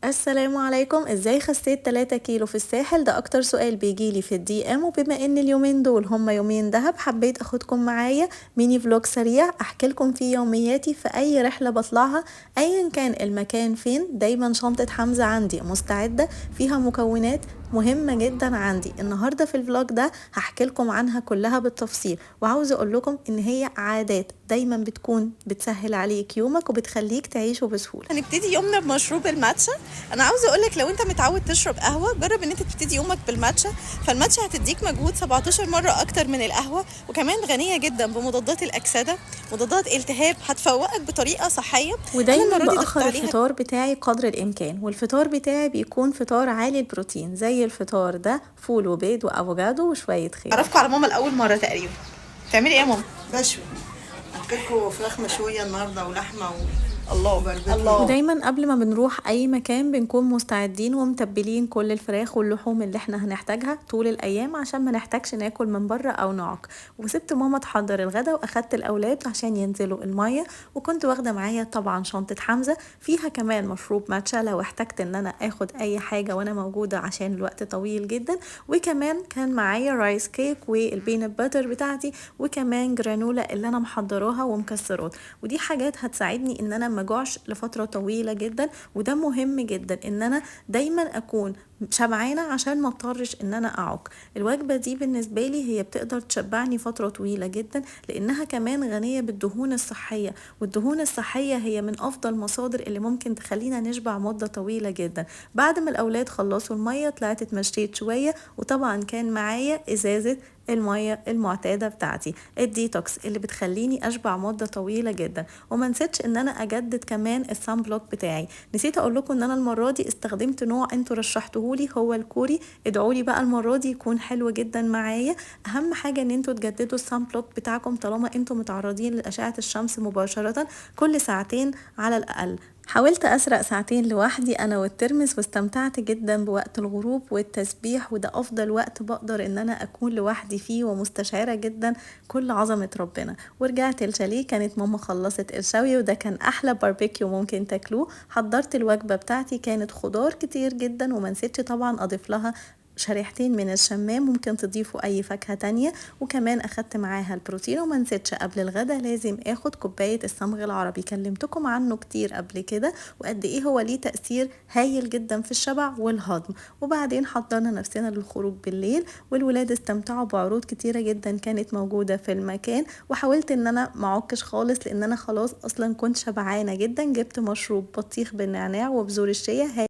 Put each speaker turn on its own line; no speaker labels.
السلام عليكم. ازاي خسيت 3 كيلو في الساحل؟ ده اكتر سؤال بيجيلي في ال DM، وبما ان اليومين دول هما يومين دهب حبيت اخدكم معايا mini vlog سريع احكي لكم فيه يومياتي في اي رحله بطلعها ايا كان المكان فين. دايما شنطه حمزة عندي مستعدة فيها مكونات مهمة جدا عندي. النهارده في ال vlog ده هحكي لكم عنها كلها بالتفصيل، وعاوزه اقول لكم ان هي عادات دايما بتكون بتسهل عليك يومك وبتخليك تعيشه بسهولة.
هنبتدي يومنا بمشروب الماتشا. انا عاوزه اقول لك لو انت متعود تشرب قهوة جرب ان انت تبتدي يومك بالماتشا، فالماتشا هتديك مجهود 17 مرة اكتر من القهوة، وكمان غنية جدا بمضادات الاكسدة، مضادات التهاب، هتفوقك بطريقة صحية.
ودايما باخر الفطار بتاعي قدر الامكان، والفطار بتاعي بيكون فطار عالي البروتين زي الفطار ده، فول وبيض وافوكادو وشوية خيار.
اعرفكم على ماما لاول مرة تقريبا. بتعملي ايه يا ماما؟
بشوي. اكلكم فراخ مشوية النهارده ولحمه
الله الله.
ودايما قبل ما بنروح اي مكان بنكون مستعدين ومتبلين كل الفراخ واللحوم اللي احنا هنحتاجها طول الايام عشان ما نحتاجش ناكل من بره او نعك. وسبت ماما تحضر الغدا واخدت الاولاد عشان ينزلوا المية، وكنت واخده معايا طبعا شنطه حمزة فيها كمان مشروب ماتشا لو احتجت ان انا اخد اي حاجة وانا موجودة عشان الوقت طويل جدا. وكمان كان معايا rice cake وال peanut butter بتاعتي، وكمان جرانولا اللي انا محضراها ومكسرات، ودي حاجات هتساعدني ان انا ما جوعش لفترة طويلة جدا. وده مهم جدا ان انا دايما اكون شبعانة عشان ما اضطرش ان انا اعك. الوجبة دي بالنسبة لي هي بتقدر تشبعني فترة طويلة جدا لانها كمان غنية بالدهون الصحية، والدهون الصحية هي من افضل مصادر اللي ممكن تخلينا نشبع مدة طويلة جدا. بعد ما الاولاد خلصوا المية طلعت اتمشيت شوية، وطبعا كان معايا ازازة المية المعتادة بتاعتي الديتوكس اللي بتخليني اشبع مدة طويلة جدا. وما نسيتش ان انا اجدد كمان ال sun block بتاعي. نسيت اقول لكم ان انا المرة دي استخدمت نوع انتوا رشحتوهولي هو الكوري، ادعولي بقى المرة دي يكون حلو جدا معايا. اهم حاجة ان انتوا تجددوا ال sun block بتاعكم طالما انتوا متعرضين لاشعة الشمس مباشرة كل ساعتين على الاقل. حاولت أسرق ساعتين لوحدي أنا والترمس، واستمتعت جدا بوقت الغروب والتسبيح، وده أفضل وقت بقدر إن أنا أكون لوحدي فيه ومستشعرة جدا كل عظمة ربنا. ورجعت الشاليه كانت ماما خلصت الشوي، وده كان أحلى باربيكيو ممكن تاكلوه. حضرت الوجبة بتاعتي كانت خضار كتير جدا، وما نسيتش طبعا أضيف لها شريحتين من الشمام، ممكن تضيفوا اي فاكهة تانية، وكمان اخدت معاها البروتين. وما نسيتش قبل الغدا لازم اخد كوباية الصمغ العربي، كلمتكم عنه كتير قبل كده وقد ايه هو ليه تأثير هايل جدا في الشبع والهضم. وبعدين حضرنا نفسنا للخروج بالليل، والولاد استمتعوا بعروض كتيرة جدا كانت موجودة في المكان. وحاولت ان انا ما اعكش خالص لان انا خلاص اصلا كنت شبعانة جدا. جبت مشروب بطيخ بالنعناع وبذور الشيا.